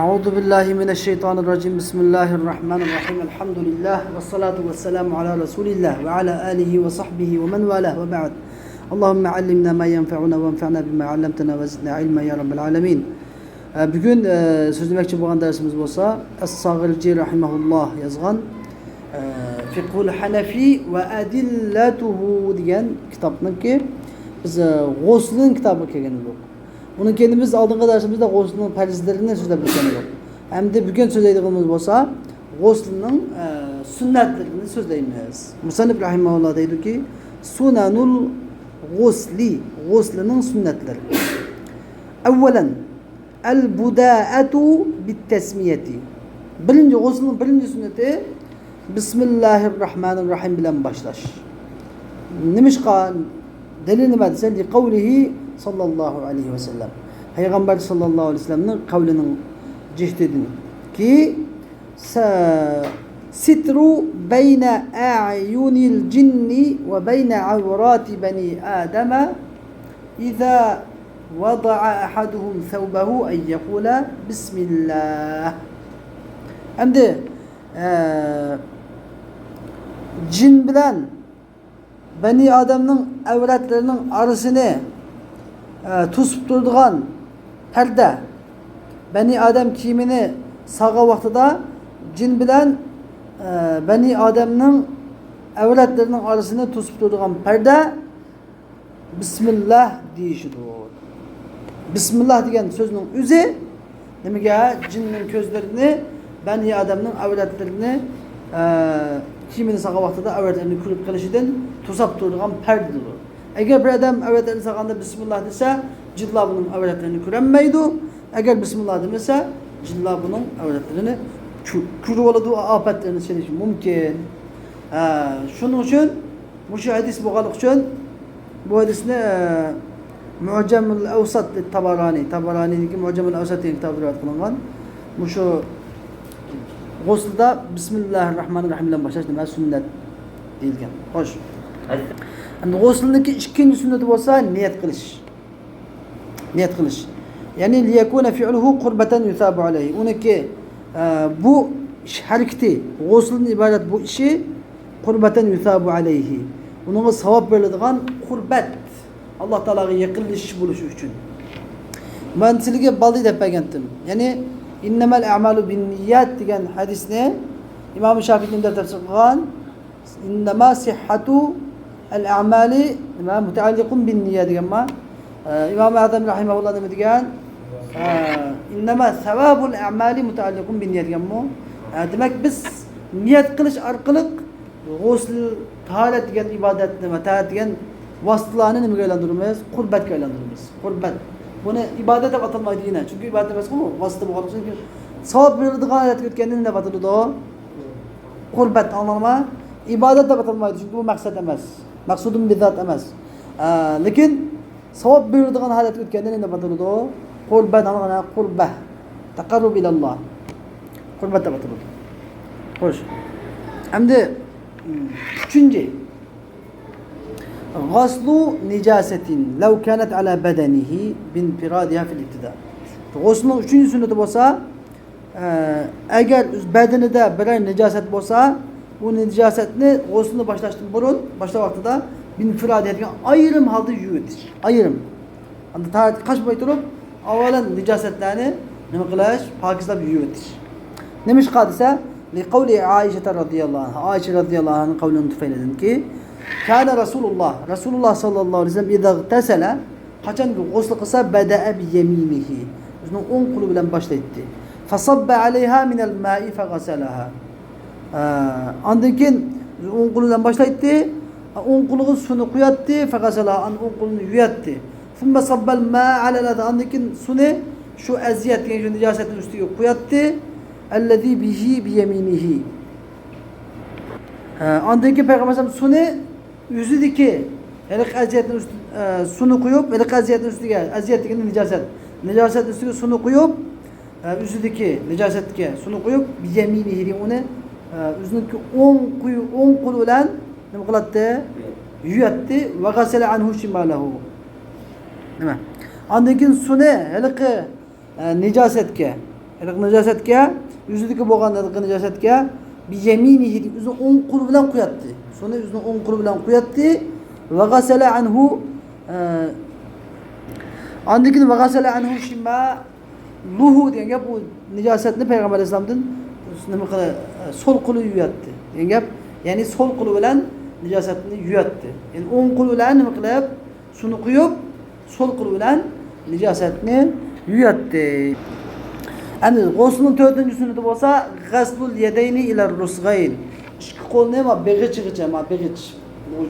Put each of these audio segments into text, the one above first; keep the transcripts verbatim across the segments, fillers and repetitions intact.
أعوذ بالله من الشيطان الرجيم. بسم الله الرحمن الرحيم. الحمد لله والصلاة والسلام على رسول الله وعلى آله وصحبه ومن والاه وبعد. اللهم علمنا ما ينفعنا وانفعنا بما علمتنا وزدنا علما يا رب العالمين. ئە، بۈگۈن، ئە، سۆزلىمەكچى بولغان دەرسىمىز بولسا، ئەس-ساغىرجى رەھىمەھۇللاھ يازغان، ئە، فىقھۇل ھەنەفى ۋە ئەدىللەتۇھۇ دېگەن كىتابنىڭكى، بىز، ئە، غۇسلىنىڭ كىتابىغا كەلگەن ئىدۇق. ئۇنىڭ كېيىن بىز ئالدىنقى دەرسىمىزدە غۇسلىنىڭ پەرزلىرىنى سۆزلەپ ئۆتكەن ئىدۇق. ئەمدى بۈگۈن سۆزلەيدىغىنىمىز بولسا، غۇسلىنىڭ، ئە، سۈننەتلىرىنى سۆزلەيمىز. مۇسەننىپ رەھىمەھۇللاھ دەيدۇكى، سۇنەنۇل غۇسلى، غۇسلىنىڭ سۈننەتلىرى. ئەۋۋەلەن، ئەل بۇدائەتۇ بىتتەسمىيەتى. بىرىنچى، غۇسلنىڭ بىرىنچى سۈننىتى، بىسمىللاھىر راھمانىر راھىم بىلەن باشلاش. نېمىشقا؟ دەلىل نېمە دېسە، لىقەۋلىھى ساللاللاھۇ ئەلەيھى ۋەسەللەم. پەيغەمبەر ساللاللاھۇ ئەلەيھى ۋەسەللەمنىڭ قەۋلىنىڭ جىھىتىدىنكى، س-، ستر بين أعين الجن وبين عورات بني آدم إذا وضع أحدهم ثوبه أن يقول بسم الله. ئەمدى، ئە، جىن بىلەن بەنى ئادەمنىڭ ئەۋرەتلىرىنىڭ ئارىسىنى، ئە، توسۇپ تۇرىدىغان پەردە، بەنى ئادەم كىيىمىنى سالغان ۋاقتىدا جىن بىلەن، ئە، بەنى ئادەمنىڭ ئەۋرەتلىرىنىڭ ئارىسىنى توسۇپ تۇرىدىغان پەردە بىسمىللا دېيىشىدۇ. بىسمىللا دېگەن سۆزنىڭ ئۆزى نېمىگە؟ جىننىڭ كۆزلىرىنى، بەنى ئادەمنىڭ ئەۋرەتلىرىنى، ئە، كىيىمىنى سالغان ۋاقتىدا ئەۋرەتلىرىنى كۆرۈپ قېلىشىدىن توساپ تۇرىدىغان پەردىدۇر. ئەگەر بىر ئادەم ئەۋرەتلىرىنى سالغاندا بىسمىللا دېسە، جىنلار بۇنىڭ ئەۋرەتلىرىنى كۆرەلمەيدۇ. ئەگەر بىسمىللا دېمىسە، جىنلار بۇنىڭ ئەۋرەتلىرىنى كۆ-، كۆرۈۋالىدۇ، ئاپەتلىرىنى سېلىشى مۇمكىن. ئە، شۇنىڭ ئۈچۈن مۇشۇ ھەدىس بولغانلىقى ئۈچۈن، بۇ ھەدىسنى، ئە، مۇئجەمۇل ئەۋسات تابارانى، تابارانىنىڭكى مۇئجەمۇل ئەۋسات دېگەن كىتابىدا رىۋايەت قىلىنغان. مۇشۇ غۇسلدا بىسمىللاھىر راھمانىر راھىم بىلەن باشلاش نېمە؟ سۈننەت دېيىلگەن. خوش. ئەمدى غۇسلنىڭكى ئىككىنچى سۈننىتى بولسا نىيەت قىلىش. نىيەت قىلىش. يەنى، لىيەكۇنە فىئلۇھۇ قۇربەتەن يۇسابۇ ئەلەيھى. ئۇنىڭكى، ئە، بۇ ئىش ھەرىكىتى، غۇسلدىن ئىبارەت بۇ ئىشى قۇربەتەن يۇسابۇ ئەلەيھى. ئۇنىڭغا ساۋاب بېرىلىدىغان قۇربەت. ئاللاھ تائالاغا يېقىنلىشىش بولۇشى ئۈچۈن. مەن سىلىگە بالدى دەپ بەرگەنتىم. يەنى، ئىننەمەل ئەمالۇ بىننىيات دېگەن ھەدىسنى ئىمام شافىئى نېمە دەپ تەپسىر قىلغان؟ ئىننەما سىھھەتۇ ئەل ئەمالى نېمە؟ مۇتەئەللىقۇن بىننىيە دېگەنما؟ ئە، ئىمام ئەزەم رەھىمەھۇللا نېمە دېگەن؟ ئە، ئىننەما سەۋابۇل ئەمالى مۇتەئەللىقۇن بىننىيە دېگەنمۇ؟ ئە، دېمەك، بىز نىيەت قىلىش ئارقىلىق غۇسل، تاھارەت دېگەن ئىبادەتنى ۋە تاھارەت دېگەن ۋاسىتىلەرنى نېمىگە ئايلاندۇرىمىز؟ قۇربەتكە ئايلاندۇرىمىز. قۇربەت. بۇنى ئىبادەت دەپ ئاتالمايدۇ يەنە. چۈنكى ئىبادەت ئەمەسقۇ، ۋاسىتە بولغانلىقى ئۈچۈن. ساۋاب بېرىدىغان ھالەتكە ئۆتكەندە نېمە دەپ ئاتىلىدۇ؟ قۇربەت، ئاڭلاڭلارما؟ ئىبادەت دەپ ئاتالمايدۇ، چۈنكى بۇ مەقسەت ئەمەس. مەقسۇدۇن بىزات ئەمەس. ئە، لېكىن ساۋاب بېرىدىغان ھالەتكە ئۆتكەندە نېمە دەپ ئاتىلىدۇ؟ قۇربەت، ئاڭلاڭلار، قۇربە. تەقەررۇب ئىلەللاھ. قۇربەت دەپ ئاتىلىدۇ. خوش. ئەمدى، ئۈچىنچى. غەسلۇ نىجاسەتىن لەۋ كانەت ئەلا بەدەنىھى بىنفىرادىھا فىل ئىبتىدا. غۇسلنىڭ ئۈچىنچى سۈننىتى بولسا، ئە، ئەگەر بەدىنىدە بىرەر نىجاسەت بولسا، ئۇ نىجاسەتنى غۇسلنى باشلاشتىن بۇرۇن، باشلاش ۋاقتىدا بىنفىرادىھا دېگەن ئايرىم ھالدا يۇيۇۋېتىش. ئايرىم. ئەمدى تاھارەتكە قاچماي تۇرۇپ، ئاۋۋالەن نىجاسەتلەرنى نېمە قىلىش؟ پاكىزلاپ يۇيۇۋېتىش. نېمىشقا دېسە، لىقەۋلى ئائىشەتە رەزىيەللاھۇ ئەنھا، ئائىشە رەزىيەللاھۇ ئەنھانىڭ قەۋلىنىڭ تۈپەيلىدىنكى، كانە رەسۇلۇللاھ، رەسۇلۇللاھ ساللاللاھۇ ئەلەيھى ۋەسەللەم ئىزا ئىغتەسەلە، قاچانكى غۇسل قىلسا، بەدەئە بىيەمىنىھى، ئۆزىنىڭ ئوڭ قولى بىلەن باشلايتتى. فەسەببە ئەلەيھا مىنەل مائى فەغەسەلەھا. ئە، ئاندىن كېيىن ئوڭ قولى بىلەن باشلايتتى، ئوڭ قولىغا سۇنى قۇياتتى، فەغەسەلەھا، ئاندىن ئوڭ قولىنى يۇياتتى. ثم صب الماء على الأذى، ئاندىن كېيىن سۇنى شۇ ئەزىيەت دېگەن شۇ نىجاسەتنىڭ ئۈستىگە قۇياتتى. الذي به بيمينه. ھە، ئاندىن كېيىن پەيغەمبەر ئەلەيھىسسالام سۇنى ئۆزىدىكى ھېلىقى ئەزىيەتنىڭ ئۈستى، ئە، سۇنى قۇيۇپ، ھېلىقى ئەزىيەتنىڭ ئۈستىگە، ئەزىيەت دېگىنى نىجاسەت. نىجاسەتنىڭ ئۈستىگە سۇنى قۇيۇپ، ئە، ئۆزىدىكى نىجاسەتكە سۇنى قۇيۇپ، بىيەمىنىھى، ئۇنى، ئە، ئۆزىنىڭكى ئوڭ قوي-، ئوڭ قولى بىلەن نېمە قىلاتتى؟ يۇياتتى. وغسل عنه شماله. نېمە؟ ئاندىن كېيىن سۇنى ھېلىقى، ئە، نىجاسەتكە، ھېلىقى نىجاسەتكە، يۈزىدىكى بولغان ھېلىقى نىجاسەتكە، بىيەمىنىھى، ئۆزىنىڭ ئوڭ قولى بىلەن قۇياتتى. سۇنى ئۆزىنىڭ ئوڭ قولى بىلەن قۇياتتى. ۋەغەسەلە ئەنھۇ، ئە، ئاندىن كېيىن ۋەغەسەلە ئەنھۇ شىمالۇھۇ دېگەن گەپ، ئۇ نىجاسەتنى پەيغەمبەر ئەلەيھىسسالامدىن نېمە قىلە، سول قولى يۇياتتى دېگەن گەپ. يەنى سول قولى بىلەن نىجاسەتنى يۇياتتى. يەنى ئوڭ قولى بىلەن نېمە قىلىپ، سۇنى قۇيۇپ، سول قولى بىلەن نىجاسەتنى يۇياتتى. ئەمدى غۇسلنىڭ تۆتىنچى سۈننىتى بولسا، غەسلۇل يەدەينى ئىلەر رۇسغەين. ئىككى قولنى ما بېغىچىغىچە، ما بېغىچ،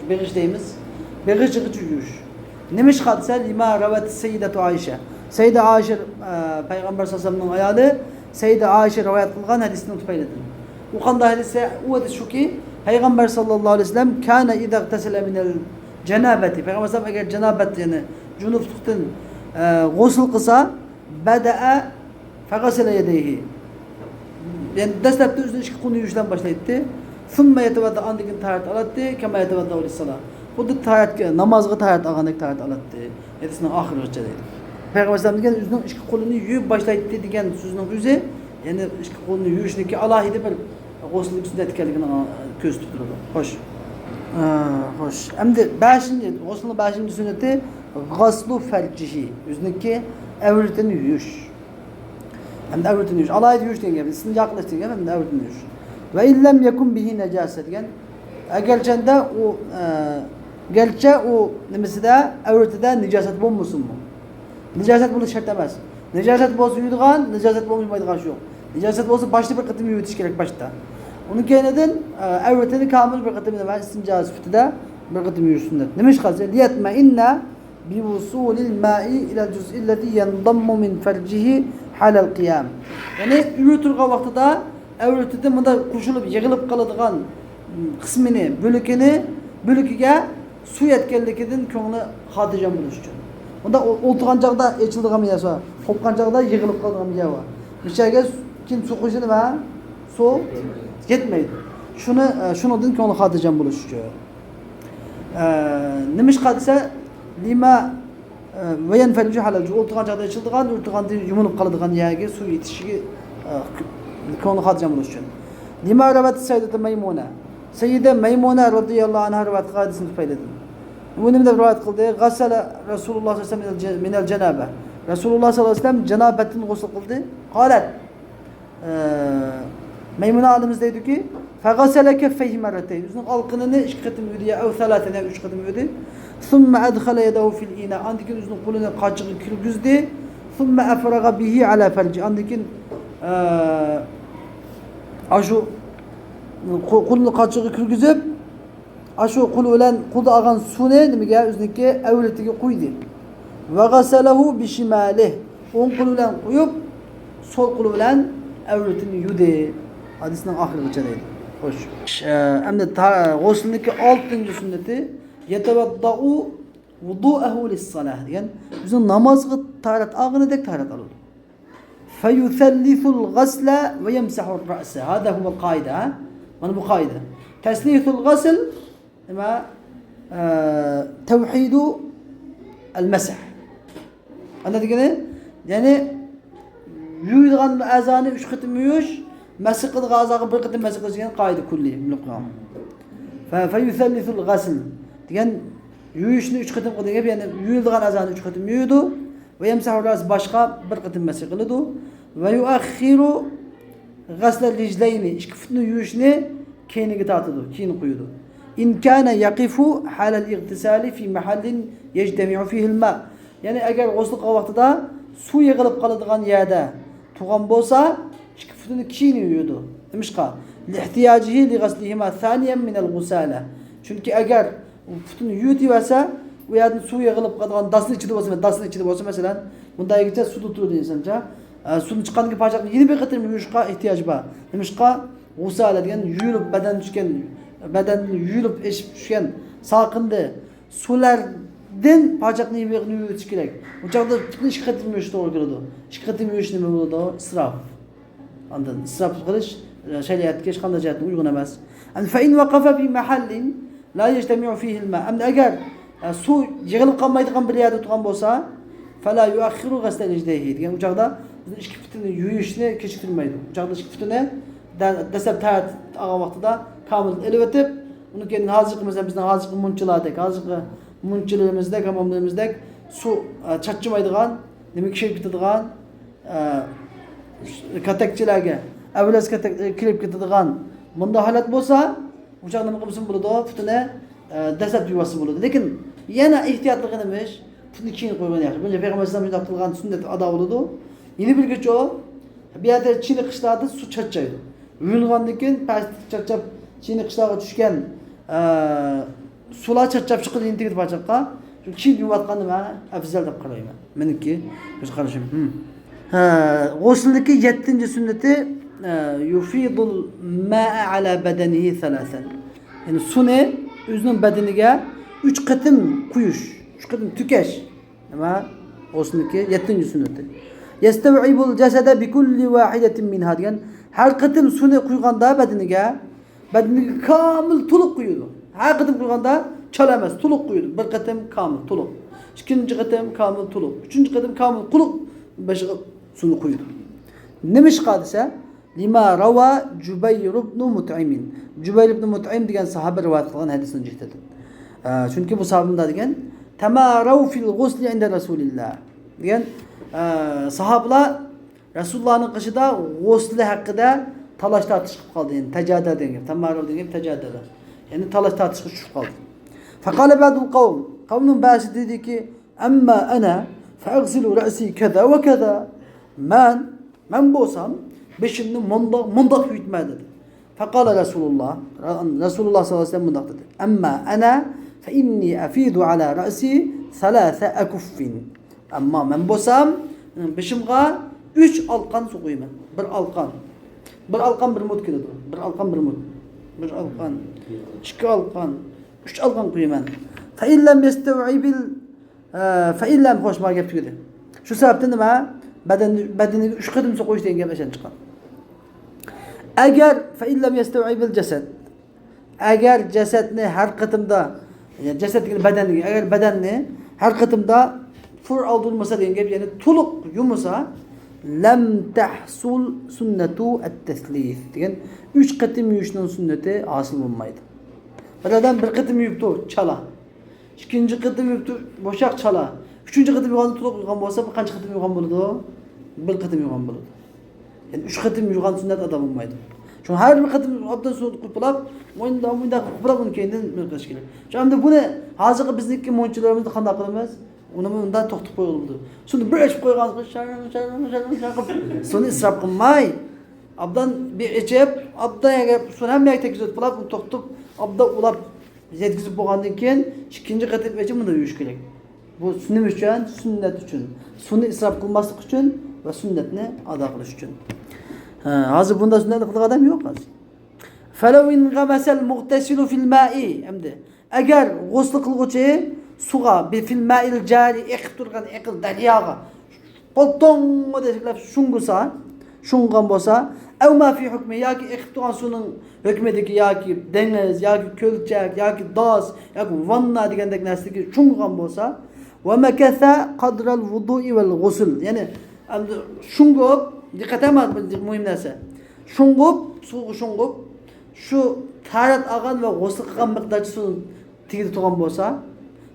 بېغىچ دەيمىز. بېغىچىغىچە يۇيۇش. نېمىشقا دېسە، لىما رەۋەت سەييىدەتۇ ئائىشە. سەييىدە ئائىشە، ئە، پەيغەمبەر سەللەللاھۇ ئەلەيھى ۋەسەللەمنىڭ ئايالى سەييىدە ئائىشە رىۋايەت قىلغان ھەدىسنىڭ تۈپەيلىدىن. ئۇ قانداق ھەدىس؟ ئۇ ھەدىس شۇكى، پەيغەمبەر سەللەللاھۇ ئەلەيھى ۋەسەللەم كان ئىزا ئىغتەسەلە مىنەل جەنابەتى. پەيغەمبەر ئەلەيھىسسالام ئەگەر جانابەت، يەنى جۇنۇپلۇقتىن، ئە، غۇسل قىلسا، بەدەئە فەغەسەلە يەدەيھى. يەنى دەسلەپتە ئۆزىنىڭ ئىككى قولىنى يۇيۇشتىن باشلايتتى. ثم يتوضأ، ئاندىن كېيىن تاھارەت ئالاتتى. كما يتوضأ للصلاة. خۇددى تاھارەتكە، نامازغا تاھارەت ئالغاندەك تاھارەت ئالاتتى. ھەدىسنىڭ ئاخىرىغىچە دەيدۇ. پەيغەمبەر ئەلەيھىسسالام دېگەن ئۆزىنىڭ ئىككى قولىنى يۇيۇپ باشلايتتى دېگەن سۆزنىڭ ئۆزى، يەنى ئىككى قولىنى يۇيۇشنىڭكى ئالاھىدە بىر غۇسلىنىڭ سۈننەت ئىكەنلىكىنى كۆرسىتىپ تۇرىدۇ. خوش. ئە، خوش. ئەمدى بەشىنچى، غۇسلنىڭ بەشىنچى سۈننىتى غەسلۇ فەرجىھى، ئۆزىنىڭكى ئەۋرىتىنى يۇيۇش. ئەمدى ئەۋرىتىنى يۇيۇش. ئالاھىدە يۇيۇش دېگەن گەپ، ئىستىنجا قىلىش دېگەن گەپ، ئەمدى ئەۋرىتىنى يۇيۇش. ۋە ئىللەم يەكۇن بىھى نەجاسە دېگەن، ئەگەرچەندە ئۇ، ئە، گەرچە ئۇ نېمىسىدە، ئەۋرىتىدە نىجاسەت بولمىسۇنمۇ؟ نىجاسەت بولۇش شەرت ئەمەس. نىجاسەت بولسا يۇيىدىغان، نىجاسەت بولمىغايدىغان ئىش يوق. نىجاسەت بولسا باشتا بىر قېتىم يۇيۇۋېتىش كېرەك باشتا. ئۇنىڭ كەينىدىن، ئە، ئەۋرىتىنى كامىل بىر قېتىم نېمە، ئىستىنجا سۈپىتىدە بىر قېتىم يۇيۇش سۈننەت. نېمىشقا دېسە، لىيەتمەئىننە بىۋۇسۇلىل مائى ئىلەل جۇزئىللەتى يەنضەممۇ مىن فەرجىھى ھالەل قىيام. يەنى ئۆگە تۇرغان ۋاقتىدا ئەۋرىتىدە مۇنداق قوشۇلۇپ يىغىلىپ قالىدىغان قىسمىنى، بۆلىكىنى، بۆلىكىگە سۇ يەتكەنلىكىدىن كۆڭلى خاتىرجەم بولۇش ئۈچۈن. مۇنداق ئو-، ئولتۇرغان چاغدا ئېچىلىدىغان بىر يەر بار، قوپقان چاغدا يىغىلىپ قالىدىغان بىر يەر بار. مۇشۇ يەرگە كېيىن سۇ قوشۇلدى ۋە سۇ يەتمەيدۇ. شۇنى، ئە، شۇنىڭدىن كۆڭلى خاتىرجەم بولۇش ئۈچۈن. ئە، نېمىشقا دېسە، لىما، ئە، ۋەيەنفەرجۇ ھالەل جۇ، ئولتۇرغان چاغدا ئېچىلىدىغان، ئولتۇرغاندىن يۇمۇلۇپ قالىدىغان يەرگە سۇ يېتىشىگە، ئە، كۆڭلى خاتىرجەم بولۇش ئۈچۈن. لىما رەۋەت سەييىدەتۇ مەيمۇنە. سەييىدە مەيمۇنە رەزىياللاھۇ ئەنھا رىۋايەت قىلغان ھەدىسنىڭ تۈپەيلىدىن. ئۇ نېمە دەپ رىۋايەت قىلدى؟ غەسەلە رەسۇلۇللاھ سەللەللاھۇ ئەلەيھى ۋەسەللەم مىنەل جەنابە. رەسۇلۇللاھ سەللەللاھۇ ئەلەيھى ۋەسەللەم جانابەتتىن غۇسل قىلدى. قالەت. ئە، مەيمۇنە ئانىمىز دەيدۇكى، فەغەسەلە كەففەيھى مەررەتەين، ئۆزىنىڭ ئالىقىنىنى ئىككى قېتىم يۇدى، يا ئەۋ سەلاسەن، يا ئۈچ قېتىم يۇدى. ثم أدخل يده في الإناء، ئاندىن كېيىن ئۆزىنىڭ قولىنى قاچىغا كىرگۈزدى. ثم أفرغ به على فرجه، ئاندىن كېيىن، ئە، ئاشۇ قو-، قولىنى قاچىغا كىرگۈزۈپ، ئاشۇ قولى بىلەن قولدا ئالغان سۇنى نېمىگە، ئۆزىنىڭكى ئەۋرىتىگە قۇيدى. ۋەغەسەلەھۇ بىشىمالىھ، ئوڭ قولى بىلەن قۇيۇپ، سول قولى بىلەن ئەۋرىتىنى يۇدى. ھەدىسنىڭ ئاخىرىغىچە دەيدۇ. خوش. ئە، ئەمدى تا-، غۇسلىنىڭكى ئالتىنچى سۈننىتى، يەتەۋەددەئۇ ۋۇدۇئەھۇ لىسسالاھ دېگەن، ئۆزىنىڭ نامازغا تاھارەت ئالغىنىدەك تاھارەت ئالىدۇ. فيثلث الغسل ويمسح الرأس. هذا هو القاعدة، ھە؟ مانا بۇ قائىدە. تسليث الغسل نېمە؟ ئە، توحيد المسح. ئانداق دېگىنى، يەنى يۇيىدىغان ئەزانى ئۈچ قېتىم يۇيۇش، مەسح قىلىدىغان ئەزاغا بىر قېتىم مەسح قىلىش دېگەن قائىدە كۈللىي بىلىپ قالغان. ف-، فيثلث الغسل دېگەن يۇيۇشنى ئۈچ قېتىم قىلىدۇ دېگەن گەپ، يەنى يۇيۇلىدىغان ئەزانى ئۈچ قېتىم يۇيىدۇ. ۋە يەمسەھۇ رەس، باشقا بىر قېتىم مەسح قىلىدۇ. ۋە يۇئەخخىرۇ غەسلە رىجلەينى، ئىككى پۇتنى يۇيۇشنى كەينىگە تارتىدۇ، كېيىن قويىدۇ. ئىن كانە يەقىفۇ ھالەل ئىغتىسالى فى مەھەللىن يەجتەمىئۇ فىھىل ماء. يەنى ئەگەر غۇسل قىلغان ۋاقتىدا سۇ يىغىلىپ قالىدىغان يەردە تۇرغان بولسا، ئىككى پۇتىنى كېيىن يۇيىدۇ. نېمىشقا؟ لاھتىياجىھى لىغەسلىھىما سانىيەن مىنەل غۇسالە. چۈنكى ئەگەر پۇتىنى يۇيۇۋەرسە، ئۇ يەردىن سۇ يىغىلىپ قالىدىغان داسنىڭ ئىچىدە بولسا، داسنىڭ ئىچىدە بولسا، مەسىلەن، مۇنداق يېگىچە سۇدا تۇرىدۇ ئىنسانچە. ئە، سۇنى چىققاندىن كېيىن پاچاقنى يەنە بىر قېتىم يۇيۇشقا ئېھتىياج بار. نېمىشقا؟ غۇسالە دېگەن يۇيۇلۇپ، بەدەن چۈشكەن، بەدەندىن يۇيۇلۇپ ئېشىپ چۈشكەن سالقىندى سۇلاردىن پاچاقنى يۇيۇۋېتىش كېرەك. ئۇ چاغدا پۇتنى ئىككى قېتىم يۇيۇش توغرا كېلىدۇ. ئىككى قېتىم يۇيۇش نېمە بولىدۇ؟ ئىسراپ. ئاندىن ئىسراپ قىلىش، ئە، شەرىئەتكە ھېچقانداق جەھەتتىن ئۇيغۇن ئەمەس. ئەمدى فەئىن ۋەقەفە فى مەھەللىن لا يەجتەمىئۇ فىھىل ماء. ئەمدى ئەگەر، ئە، سۇ يىغىلىپ قالمايدىغان بىر يەردە تۇرغان بولسا، فەلا يۇئەخخىرۇ غەسلە رىجلەيھى دېگەن، ئۇ چاغدا بىزنىڭ ئىككى پۇتىنى يۇيۇشنى كېچىكتۈرمەيدۇ. ئۇ چاغدا ئىككى پۇتىنى دە-، دەسلەپ تەھارەت ئالغان ۋاقتىدا كامىل ئېلىۋېتىپ، ئۇنىڭ كېيىن ھازىرقى، مەسىلەن، بىزنىڭ ھازىرقى مۇنچىلاردەك، ھازىرقى مۇنچىلىرىمىزدەك، ھامماملىرىمىزدەك سۇ، ئە، چاچچىمايدىغان، نېمە كېلىپ كېتىدىغان، ئە، كاتەكچىلەرگە، ئەۋرەز كاتەك-، كېلىپ كېتىدىغان مۇنداق ھالەت بولسا، ئۇ چاغدا نېمە قىلسىمۇ بولىدۇ؟ پۇتىنى، ئە، دەسلەپ يۇيۇۋالسا بولىدۇ. لېكىن يەنە ئېھتىياتلىق نېمىش؟ پۇتنى كېيىن قويغان ياخشى. بۇنچە پەيغەمبەر ئەلەيھىسسالام شۇنداق قىلغان سۈننەت ئادا بولىدۇ. يەنە بىرگىچە بۇ يەردە چېنىقىشلاردا سۇ چاچچايدۇ. يۇيۇنغاندىن كېيىن پەستىن چاچچاپ، چېنىقىشلارغا چۈشكەن، ئە، سۇلار چاچچاپ چىقىدۇ يەنە تېگىدە پاچاققا. شۇ كېيىن يۇيۇۋاتقان نېمە ئەۋزەل دەپ قارايمەن. مېنىڭكى كۆز قارىشىم. ھە، غۇسلدىكى يەتتىنچى سۈننىتى، ئە، يۇفىدۇل ماء ئەلا بەدەنىھى سەلاسەن. يەنى سۇنى ئۆزىنىڭ بەدىنىگە ئۈچ قېتىم قۇيۇش، ئۈچ قېتىم تۆكەش. نېمە؟ غۇسلدىكى يەتتىنچى سۈننىتى. يەستەۋئىبۇل جەسەدە بىكۇللى ۋاھىدەتىن مىنھا دېگەن، ھەر قېتىم سۇنى قۇيغاندا بەدىنىگە، بەدىنىگە كامىل تولۇق قۇيىدۇ. ھەر قېتىم قۇيغاندا چالا ئەمەس، تولۇق قۇيىدۇ. بىر قېتىم كامىل، تولۇق. ئىككىنچى قېتىم كامىل، تولۇق. ئۈچىنچى قېتىم كامىل، تولۇق بېشىغا سۇنى قۇيىدۇ. نېمىشقا دېسە، لىما راۋا جۇبەير ئىبنۇ مۇتئىمىن. جۇبەير ئىبنۇ مۇتئىم دېگەن ساھابە رىۋايەت قىلغان ھەدىسنىڭ جىھىتىدىن. ئە، چۈنكى بۇ ساھابە مۇنداق دېگەن، تەماراۋ فىل غۇسلى ئىندە رەسۇلىللا دېگەن، ئە، ساھابىلار رەسۇلۇللانىڭ قېشىدا غۇسلى ھەققىدە تالاش تارتىش قىلىپ قالدى. يەنى تەجادە دېگەن گەپ، تەماراۋ دېگەن گەپ تەجادە. يەنى تالاش تارتىشقا چۈشۈپ قالدى. فقال بعض القوم، قەۋمنىڭ بەزىسى دېدىكى، أما أنا فأغسل رأسي كذا وكذا. مەن، مەن بولسام بېشىمنى مۇنداق، مۇنداق يۇيۇتىمەن دېدى. فقال رسول الله، رەسۇلۇللا سەللەللاھۇ ئەلەيھى ۋەسەللەم مۇنداق دېدى. أما أنا فإني أفيض على رأسي ثلاث أكف. ئەمما مەن بولسام بېشىمغا ئۈچ ئالقان سۇ قۇيىمەن. بىر ئالقان. بىر ئالقان بىر مۇد كېلىدۇ. بىر ئالقان بىر مۇد. بىر ئالقان، ئىككى ئالقان، ئۈچ ئالقان قۇيىمەن. فإن لم يستوعب ال-، ئە، فإن لم، خوش، مانا گەپ تۈگىدى. شۇ سەۋەبتىن نېمە؟ بەدەن، بەدىنىگە ئۈچ قېتىم سۇ قۇيۇش دېگەن گەپ ئەشەن چىققان. ئەگەر، فإن لم يستوعب الجسد، ئەگەر جەسەتنى ھەر قېتىمدا، يەنى جەسەت دېگىنى بەدەن دېگەن، ئەگەر بەدەننى ھەر قېتىمدا پۇر ئالدۇرمىسا دېگەن گەپ، يەنى تولۇق يۇمىسا، لم تحصل سنة التثليث دېگەن ئۈچ قېتىم يۇيۇشنىڭ سۈننىتى ھاسىل بولمايدۇ. بىر ئادەم بىر قېتىم يۇيۇپتۇ، چالا. ئىككىنچى قېتىم يۇيۇپتۇ، بوشاق، چالا. ئۈچىنچى قېتىم يۇغاندا تولۇق يۇغان بولسا، بۇ قانچە قېتىم يۇغان بولىدۇ؟ بىر قېتىم يۇغان بولىدۇ. يەنى ئۈچ قېتىم يۇغان سۈننەت ئادا بولمايدۇ. شۇڭا ھەر بىر قېتىم ئابدان سۇنى قۇپىلاپ، مۇنداق، مۇنداق قۇپىلاپ، ئۇنى كەينىدىن نېمە قىلىش كېرەك. شۇ ئەمدى بۇنى ھازىرقى بىزنىڭكى مۇنچىلىرىمىزدا قانداق قىلىمىز؟ ئۇنى مۇنداق توختىتىپ قويغىلى بولىدۇ. شۇنى بىر ئېچىپ قويغان، شارىڭ، شارىڭ، شارىڭ، شارىڭ قىلىپ، سۇنى ئىسراپ قىلماي، ئابدان بىر ئېچىپ، ئابدان يەرگە سۇنى ھەممە يەرگە تەگكۈزۈپ قويۇپ، ئۇنى توختىتىپ، ئابدان ئۇلاپ يەتكۈزۈپ بولغاندىن كېيىن، ئىككىنچى قېتىم ئېچىپ، مۇنداق يۇيۇش كېرەك. بۇ نېمە ئۈچۈن؟ سۈننەت ئۈچۈن. سۇنى ئىسراپ قىلماسلىق ئۈچۈن ۋە سۈننەتنى ئادا قىلىش ئۈچۈن. ھە، ھازىر بۇنداق سۈننەتنى قىلىدىغان ئادەم يوق ھازىر. فلو انغمس المغتسل في الماء، ئەمدى ئەگەر غۇسل قىلغۇچى سۇغا، بى-، في الماء الجاري، ئېقىپ تۇرغان ئېقىن دەرياغا، قولتۇڭغا تەشكىللەپ شۇڭغۇسا، شۇڭغان بولسا، أو ما في حكمه، ياكى ئېقىپ تۇرغان سۇنىڭ ھۆكمىدىكى، ياكى دېڭىز، ياكى كۆلچەك، ياكى داس، ياكى ۋاننا دېگەندەك نەرسىدىكى شۇڭغان بولسا، ومكث قدر الوضوء والغسل، يەنى ئەمدى شۇڭغۇپ، دىققەت، مۇھىم نەرسە، شۇڭغۇپ، سۇغا شۇڭغۇپ، شۇ تەھارەت ئالغان ۋە غۇسل قىلغان مىقدارچە سۇ تېگىدە تۇرغان بولسا،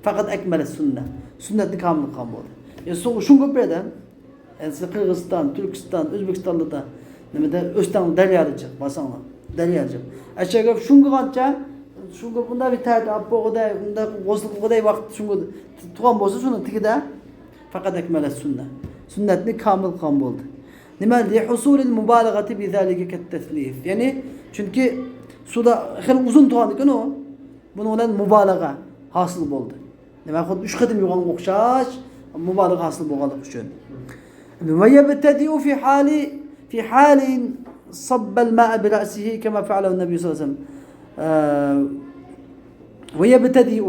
فەقەت ئەكمەلە سۈننە، سۈننەتنى كامىل قىلغان بولدى. يەنى سۇغا شۇڭغۇپ بىر ئادەم، يەنى سىز قىرغىزىستان، تۈركىستان، ئۆزبېكىستانلاردا، نېمىدە، ئۆستەڭ دەريادا جىق، بارساڭلار، دەريادا جىق. ئەشەگە شۇڭغۇغانچە، شۇڭغۇپ ئۇنداق بىر تەھارەت ئاپ بولغۇدەك، ئۇنداق غۇسل قىلغۇدەك ۋاقىت شۇڭغۇ تۇرغان بولسا، شۇنىڭ تېگىدە، فەقەت ئەكمەلە سۈننە، سۈننەتنى كامىل قىلغان بولدى. نېمە؟ لحصول المبالغة بذلك كالتثليث. يەنى، چۈنكى سۇدا خېلى ئۇزۇن تۇرغاندىكىن ئۇ، بۇنىڭ بىلەن مۇبالىغە ھاسىل بولدى. نېمە؟ خۇددى ئۈچ قېتىم يۇغانغا ئوخشاش مۇبالىغە ھاسىل بولغانلىقى ئۈچۈن. ويبتدئ في حال، في حال صب الماء برأسه كما فعله النبي صلى الله عليه وسلم. ئە، ويبتدئ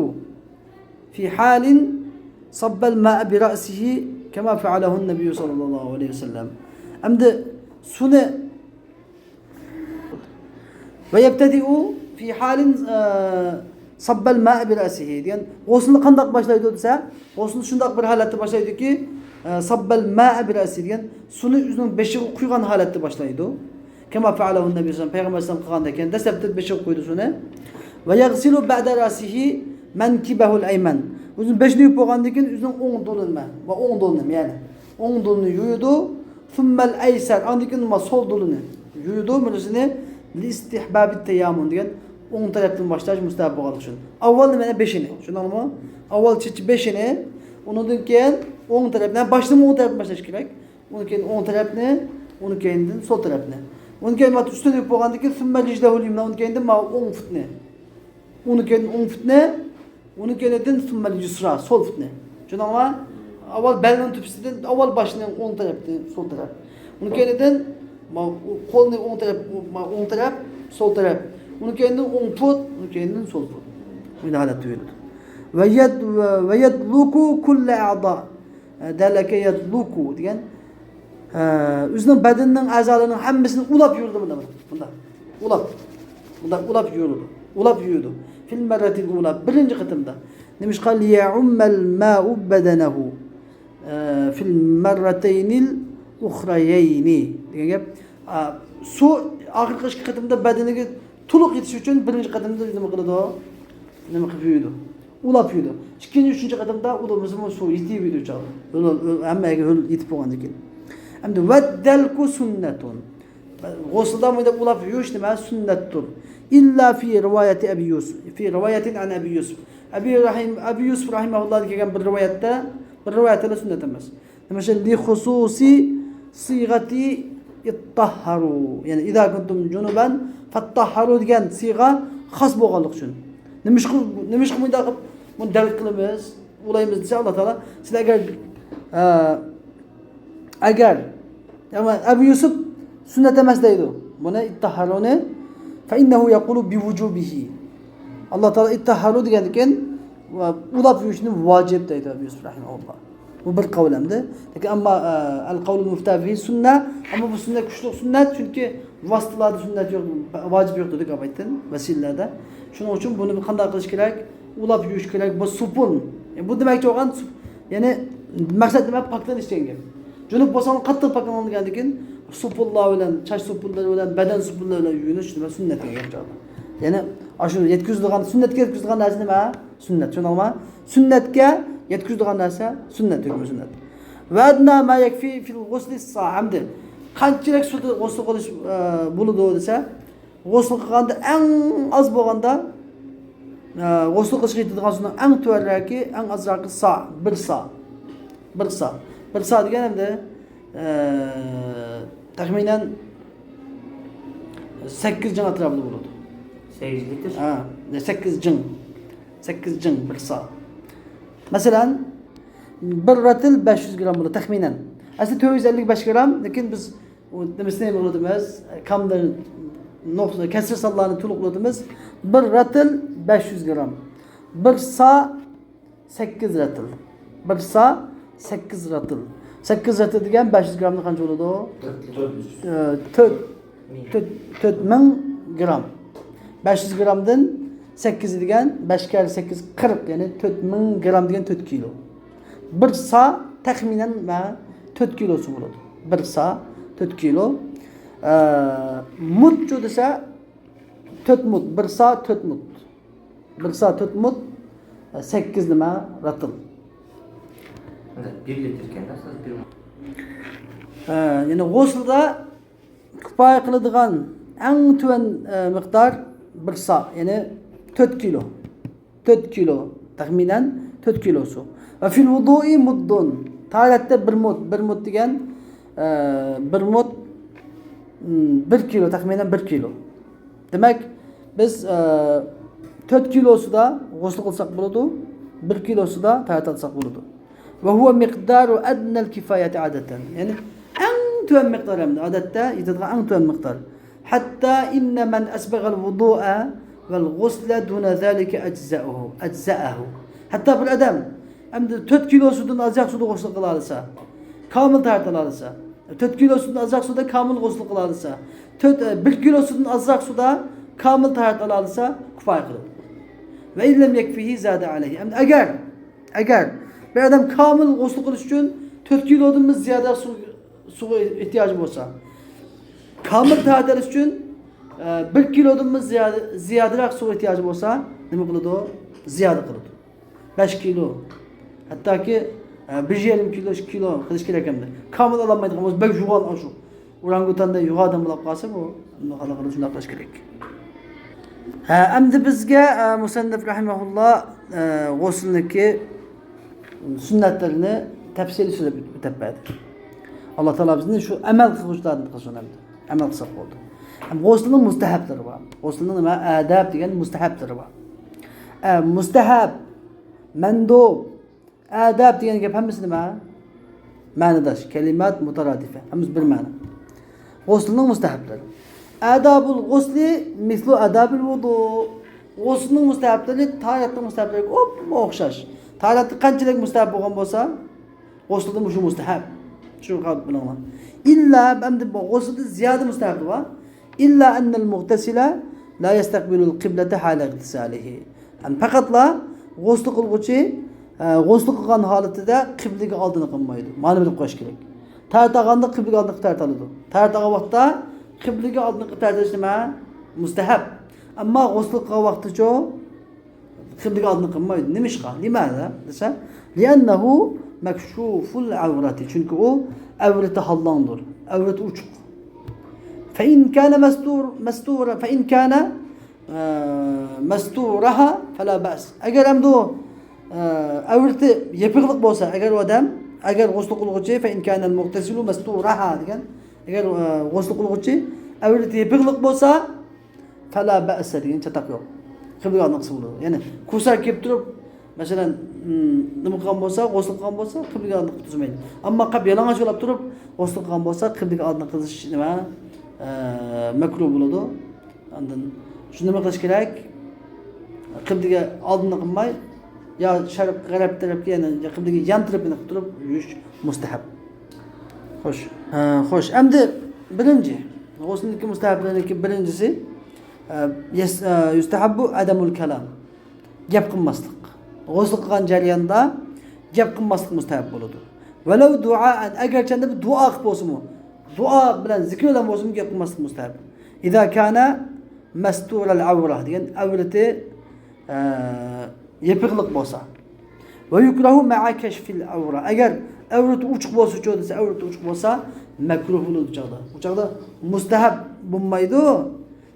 في حال صب الماء برأسه كما فعله النبي صلى الله عليه وسلم. ئەمدى سۇنى، ويبتدئ في حال، ئە، صب الماء برأسه دېگەن غۇسلنى قانداق باشلايدۇ دېسە، غۇسلنى شۇنداق بىر ھالەتتە باشلايدۇكى، ئە، سەببەل مائە بىرەسى دېگەن سۇنى ئۆزىنىڭ بېشىغا قۇيغان ھالەتتە باشلايدۇ. كەما فەئەلەھۇ نەبىي سەللەللاھۇ ئەلەيھى ۋەسەللەم، پەيغەمبەر ئەلەيھىسسالام قىلغاندەك، يەنى دەسلەپتە بېشىغا قۇيىدۇ سۇنى. ۋە يەغسىلۇ بەئدە رەسىھى مەنكىبەھۇل ئەيمەن. ئۆزىنىڭ بېشىنى يۇيۇپ بولغاندىن كېيىن ئۆزىنىڭ ئوڭ دۇلىنى، ۋە ئوڭ دۇلىنى، يەنى ئوڭ دۇلىنى يۇيىدۇ. ثم الأيسر، ئاندىن كېيىن ما سول دۇلىنى يۇيىدۇ، مۇنۇسىنى لاستحباب التيمم دېگەن ئوڭ تەرەپتىن باشلاش مۇستەھەب بولغانلىقى ئۈچۈن. ئاۋۋال نېمىنى؟ بېشىنى. شۇنداقمۇ؟ ئاۋۋال چېچى بېشىنى، ئۇنىڭدىن كېيىن ئوڭ تەرەپنى، باشنىمۇ ئوڭ تەرەپتىن باشلاش كېرەك. ئۇنىڭ كېيىن ئوڭ تەرەپنى، ئۇنىڭ كېيىندىن سول تەرەپنى. ئۇنىڭ كېيىن ما ئۈستىنى يۇيۇپ بولغاندىن كېيىن ثم رجله اليمنى، ئۇنىڭ كېيىندىن ما ئوڭ پۇتنى. ئۇنىڭ كەينىدىن ئوڭ پۇتنى، ئۇنىڭ كەينىدىن ثم اليسرى، سول پۇتنى. چۈشەندىڭلارمۇ؟ ئاۋۋال بەلنىڭ تۆپىسىدىن، ئاۋۋال باشنىڭ ئوڭ تەرەپتىن سول تەرەپ. ئۇنىڭ كەينىدىن ما-، قولنى ئوڭ تەرەپ، ما-، ئوڭ تەرەپ، سول تەرەپ. ئۇنىڭ كەينىدىن ئوڭ پۇت، ئۇنىڭ كەينىدىن سول پۇت. مۇنداق ھالەتتە يۈرىدۇ. ۋە يەد-، ۋە، ۋە يەدلۇكۇ كۇللە ئەئزا. دەلەكە يەدلۇكۇ دېگەن، ئە، ئۆزىنىڭ بەدىنىنىڭ ئەزالىرىنىڭ ھەممىسىنى ئۇلاپ يۈرىدۇ مۇنداق، مۇنداق. ئۇلاپ. مۇنداق ئۇلاپ يۈرىدۇ. ئۇلاپ يۈرىدۇ. في المرة الأولى، بىرىنچى قېتىمدا. نېمىشقا؟ ليعم الماء بدنه، ئە، في المرتين الأخريين دېگەن گەپ. ئا، سۇ ئاخىرقى ئىككى قېتىمدا بەدىنىگە تولۇق يېتىش ئۈچۈن بىرىنچى قېتىمدا نېمە قىلىدۇ؟ نېمە قىلىپ يۇيىدۇ؟ ئۇلاپ يۇيىدۇ. ئىككىنچى، ئۈچىنچى قېتىمدا ئۇلىمىزمۇ سۇ يېتىۋېرىدۇ چاغ. ھۆل-، ھۆل-، ھەممە يەرگە ھۆل يېتىپ بولغاندىن كېيىن. ئەمدى ۋەددەلكۇ سۈننەتۇن. غۇسۇلدا بۇنداق ئۇلاپ يۇيۇش نېمە؟ سۈننەتتۇر. إلا في رواية أبي يوسف. في رواية عن أبي يوسف. ئەبى رەھىم-، ئەبى يۈسۈپ رەھىمەھۇللاھتىن كەلگەن بىر رىۋايەتتە، بىر رىۋايەتتە سۈننەت ئەمەس. نېمە ئۈچۈن؟ لخصوص صيغة اطهروا. يەنى إذا كنتم جنبا فاطهروا دېگەن سىيغە خاس بولغانلىقى ئۈچۈن. نېمىشقا، نېمىشقا مۇنداق قىلىپ بۇنى دەل قىلىمىز، ئۇلايمىز دېسە، ئاللا تائالا، سىلەرگە، ئە، ئەگەر، يەنى ئەبۇ يۈسۈپ سۈننەت ئەمەس دەيدۇ. بۇنى، اتطهرونى، فإنه يقول بوجوبه. ئاللا تائالا اتطهروا دېگەندىن كېيىن، ئۇلاپ يۇيۇشنى ۋاجىپ دەيدۇ ئەبۇ يۈسۈپ رەھىمەھۇللا. بۇ بىر قەۋل ئەمدى. لېكىن ئەمما، ئە، القول المفتى به سنة، ئەمما بۇ سۈننەت، كۈچلۈك سۈننەت، چۈنكى ۋاسىتىلاردا سۈننەت يوق، ۋاجىپ يوق دېدۇق ئاۋۋالدىن، ۋەسىلىلەردە. شۇنىڭ ئۈچۈن بۇنى قانداق قىلىش كېرەك؟ ئۇلاپ يۇيۇش كېرەك. بۇ سوپۇن. بۇ دېمەكچى بولغان سوپ-، يەنى مەقسەت نېمە؟ پاكلىنىش دېگەن گەپ. جۇنۇپ بولساڭ قاتتىق پاكلانغاندىن كېيىن سوپۇنلار بىلەن، چاچ سوپۇنلىرى بىلەن، بەدەن سوپۇنلىرى بىلەن يۇيۇنۇش نېمە؟ سۈننەت دېگەن گەپ. يەنى ئاشۇ يەتكۈزىدىغان، سۈننەتكە يەتكۈزىدىغان نەرسە نېمە؟ سۈننەت. چۈشەندىڭلارمۇ؟ سۈننەتكە يەتكۈزىدىغان نەرسە سۈننەت، ھۆكمى سۈننەت. وأدنى ما يكفي في الغسل صاع. ئەمدى قانچىلىك سۇدا غۇسل قىلىش، ئە، بولىدۇ دېسە، غۇسل قىلغاندا ئەڭ ئاز بولغاندا، ئە، غۇسل قىلىشقا يېتىدىغان سۇنىڭ ئەڭ تۆۋەنرەكى، ئەڭ ئازراقى سا، بىر سا. بىر سا. بىر سا دېگەن ئەمدى، ئە، تەخمىنەن سەككىز جىڭ ئەتراپىدا بولىدۇ. سەككىز لىتىر؟ ھە، سەككىز جىڭ. سەككىز جىڭ بىر سا. مەسىلەن، بىر رەتىل بەش يۈز گرام بولىدۇ تەخمىنەن. ئەسلى تۆت يۈز ئەللىك بەش گرام، لېكىن بىز ئۇ نېمىسىنى نېمە قىلىۋاتىمىز؟ كاملىرى، نۇقتا، كەسىر سانلارنى تولۇق قىلىۋاتىمىز. بىر رەتىل بەش يۈز گرام. بىر سا سەككىز رەتىل. بىر سا سەككىز رەتىل. سەككىز رەتىل دېگەن بەش يۈز گرامدا قانچە بولىدۇ؟ تۆت، تۆت، تۆت، تۆت مىڭ گرام. بەش يۈز گرامدىن سەككىز دېگەن بەش كەررە سەككىز، قىرىق، يەنى تۆت مىڭ گرام دېگەن تۆت كىلو. بىر سا تەخمىنەن مە تۆت كىلوسى بولىدۇ. بىر سا تۆت كىلو. ئە، مۇتچۇ دېسە، تۆت مۇت، بىر سا تۆت مۇت. بىر سا تۆت مۇت، ئە، سەككىز نېمە؟ رەتىل. بىر لىتىر ئىكەن-دە، سىز بىر مۇت. ئە، يەنى غۇسلدا كۇپايە قىلىدىغان ئەڭ تۆۋەن، ئە، مىقدار بىر سا، يەنى تۆت كىلو. تۆت كىلو، تەخمىنەن تۆت كىلو سۇ. ۋە فىل ۋۇدۇئى مۇددۇن. تاھارەتتە بىر مۇد، بىر مۇد دېگەن، ئە، بىر مۇد، م، بىر كىلو، تەخمىنەن بىر كىلو. دېمەك، بىز، ئە، تۆت كىلو سۇدا غۇسل قىلساق بولىدۇ، بىر كىلو سۇدا تاھارەت ئالساق بولىدۇ. ۋە ھۇۋە مىقدارۇ ئەدنەل كىفايەتى ئادەتەن. يەنى ئەڭ تۆۋەن مىقدار ئەمدى، ئادەتتە يېتىدىغان ئەڭ تۆۋەن مىقدار. حتى إن من أسبغ الوضوء والغسل دون ذلك أجزأه، أجزأه. ھەتتا بىر ئادەم ئەمدى تۆت كىلو سۇدىن ئازراق سۇدا غۇسل قىلالىسا، كامىل تاھارەت ئالالىسا، تۆت كىلو سۇدىن ئازراق سۇدا كامىل غۇسل قىلالىسا، تۆت، ئە، بىر كىلو سۇدىن ئازراق سۇدا كامىل تاھارەت ئالالىسا، كۇپايە قىلىدۇ. وإن لم يكفه زاد عليه. ئەمدى ئەگەر، ئەگەر بىر ئادەم كامىل غۇسل قىلىش ئۈچۈن تۆت كىلودىنمۇ زىيادە سۇ، سۇغا ئېھتىياجى بولسا، كامىل تاھارەت ئېلىش ئۈچۈن، ئە، بىر كىلودىنمۇ زىيادە، زىيادىراق سۇغا ئېھتىياجى بولسا، نېمە قىلىدۇ؟ زىيادە قىلىدۇ. بەش كىلو، ھەتتاكى، ئە، بىر يېرىم كىلو، ئىككى كىلو قىلىش كېرەك ئەمدى. كامىل ئالالمايدىغان بولسا، بەك يوغان ئاشۇ. ئورانگۇتاندەك يوغان ئادەم بولۇپ قالسا، بۇ خاتا قىلىپ شۇنداق قىلىش كېرەك. ھە، ئەمدى بىزگە، ئە، مۇسەننىف رەھىمەھۇللا، ئە، غۇسۇلنىڭكى سۈننەتلىرىنى تەپسىلىي سۆزلەپ ئۆتۈپ بەردى. ئاللا تائالا بىزنى شۇ ئەمەل قىلغۇچىلاردىن قىلسۇن ئەمدى. ئەمەل قىلساق بولدى. ھەم غۇسۇلنىڭ مۇستەھەبلىرى بار. غۇسۇلنىڭ نېمە؟ ئاداب دېگەن مۇستەھەبلىرى بار. ئە، مۇستەھەب، مەندۇب، ئاداب دېگەن گەپ ھەممىسى نېمە؟ مەنىداش، كەلىمات مۇتارادىفە. ھەممىسى بىر مەنە. غۇسۇلنىڭ مۇستەھەبلىرى. ئادابۇل غۇسلى مىسلۇ ئادابىل ۋۇدۇ. غۇسۇلنىڭ مۇستەھەبلىرى تاھارەتنىڭ مۇستەھەبلىرىگە ئوپمۇ ئوخشاش. تاھارەتتە قانچىلىك مۇستەھەب بولغان بولسا، غۇسۇلدا مۇشۇ مۇستەھەب. شۇنى قىلىپ بىلىڭلار. ئىللا، ئەمدى بۇ غۇسۇلدا زىيادە مۇستەھەب بار. ئىللا ئەننەل مۇغتەسىلە لا يەستەقبىلۇل قىبلەتە ھالە ئىغتىسالىھى. ھەم پەقەتلا غۇسۇل قىلغۇچى، ئە، غۇسۇل قىلغان ھالىتىدە قىبلىگە ئالدىنى قىلمايدۇ. مانا بىلىپ قويۇش كېرەك. تاھارەت ئالغاندا قىبلىگە ئالدىنى قىلىپ تاھارەت ئالىدۇ. تاھارەت ئالغان ۋاقىتتا قىبلىگە ئالدىنى قىلىپ تاھارەت ئېلىش نېمە؟ مۇستەھەب. ئەمما غۇسۇل قىلغان ۋاقىتتىچۇ قىبلىگە ئالدىنى قىلمايدۇ. نېمىشقا؟ لىماذا دېسە، لىئەننەھۇ مەكشۇفۇل ئەۋرەتى. چۈنكى ئۇ ئەۋرىتى ھاللاڭدۇر. ئەۋرىتى ئوچۇق. فەئىن كانە مەستۇر، مەستۇرە، فەئىن كانە، ئە، مەستۇرەھا فەلا بەس. ئەگەر ئەمدى ئۇ، ئە، ئەۋرىتى يېپىقلىق بولسا، ئەگەر ئۇ ئادەم، ئەگەر غۇسۇل قىلغۇچى، فەئىن كانەل مۇغتەسىلۇ مەستۇرەھا دېگەن، ئەگەر، ئە، غۇسۇل قىلغۇچى ئەۋرىتى يېپىقلىق بولسا، فەلا بەئسە دېگەن چاتاق يوق. قىبلىگە ئالدىنى قىلسا بولىدۇ. يەنى كوساك كىيىپ تۇرۇپ، مەسىلەن، ئىم، نېمە قىلغان بولسا، غۇسۇل قىلغان بولسا، قىبلىگە ئالدىنى قىلىپ تۇرسا بولمايدۇ. ئەمما قاپ يالىڭاچ بولاپ تۇرۇپ، غۇسۇل قىلغان بولسا، قىبلىگە ئالدىنى قىلىش نېمە؟ ئە، مەكرۇھ بولىدۇ. ئاندىن شۇ نېمە قىلىش كېرەك؟ قىبلىگە ئالدىنى قىلماي، يا شەرق، غەرب تەرەپكە، يەنى قىبلىگە يان تەرەپىنى قىلىپ تۇرۇپ يۇيۇش مۇستەھەب. خوش. ھە، خوش. ئەمدى بىرىنچى، غۇسۇلنىڭكى مۇستەھەبلىرىنىڭكى بىرىنچىسى، ئە، يەس-، ئە، يۇستەھەببۇ ئەدەمۇل كالام. گەپ قىلماسلىق. غۇسۇل قىلغان جەرياندا گەپ قىلماسلىق مۇستەھەب بولىدۇ. ۋەلەۋ دۇئائەن، ئەگەرچەندە بىر دۇئا قىلىپ بولسىمۇ، دۇئا بىلەن، زىكىر بىلەن بولسىمۇ گەپ قىلماسلىق مۇستەھەب. ئىزا كانە مەستۇرەل ئەۋرە دېگەن ئەۋرىتى، ئە، يېپىقلىق بولسا. ۋە يۇكرەھۇ مەئە كەشفىل ئەۋرە. ئەگەر ئەۋرىتى ئوچۇق بولسىچۇ دېسە، ئەۋرىتى ئوچۇق بولسا مەكرۇھ بولىدۇ بۇ چاغدا. بۇ چاغدا مۇستەھەب بولمايدۇ.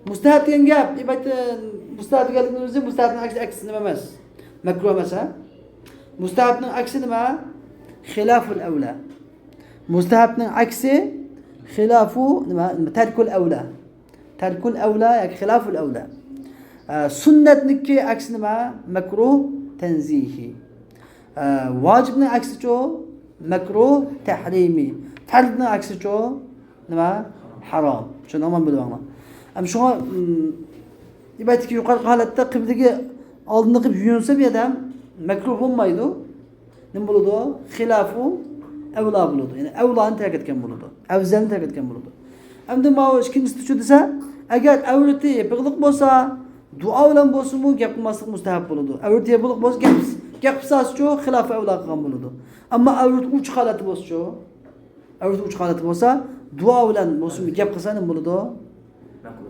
مۇستەھەب دېگەن گەپ، ئەلۋەتتە، مۇستەھەب دېگەنلىكىمىز مۇستەھەبنىڭ ئەكسى، ئەكسى نېمە ئەمەس؟ مەكرۇھ ئەمەس، ھە؟ مۇستەھەبنىڭ ئەكسى نېمە؟ خىلاپۇل ئەۋلە. مۇستەھەبنىڭ ئەكسى خىلاپۇ نېمە؟ تەركۇل ئەۋلە. تەركۇل ئەۋلە ياكى خىلاپۇل ئەۋلە. ئە، سۈننەتنىڭكى ئەكسى نېمە؟ مەكرۇھ تەنزىھى. ئە، ۋاجىبنىڭ ئەكسىچۇ؟ مەكرۇھ تەھرىمى. پەرزنىڭ ئەكسىچۇ؟ نېمە؟ ھارام. شۇنى ئامان بىلىۋالىڭلار. ئەم، شۇڭا، ئىم، ئەلۋەتتىكى يۇقىرىقى ھالەتتە قىبلىگە ئالدىنى قىلىپ يۇيۇنسا بۇ ئادەم مەكرۇھ بولمايدۇ. نېمە بولىدۇ؟ خىلاپۇ ئەۋلا بولىدۇ. يەنى ئەۋلانى تەرك ئەتكەن بولىدۇ. ئەۋزەلنى تەرك ئەتكەن بولىدۇ. ئەمدى ماۋۇ ئىككىنچىسىچۇ دېسە، ئەگەر ئەۋرىتى يېپىقلىق بولسا، دۇئا بىلەن بولسىمۇ گەپ قىلماسلىق مۇستەھەب بولىدۇ. ئەۋرىتى يېپىقلىق بولسا گەپ، گەپ قىلساچۇ خىلاپۇ ئەۋلا قىلغان بولىدۇ. ئەمما ئەۋرىتى ئوچۇق ھالەتتە بولسىچۇ؟ ئەۋرىتى ئوچۇق ھالەتتە بولسا، دۇئا بىلەن بولسىمۇ گەپ قىلسا نېمە بولىدۇ؟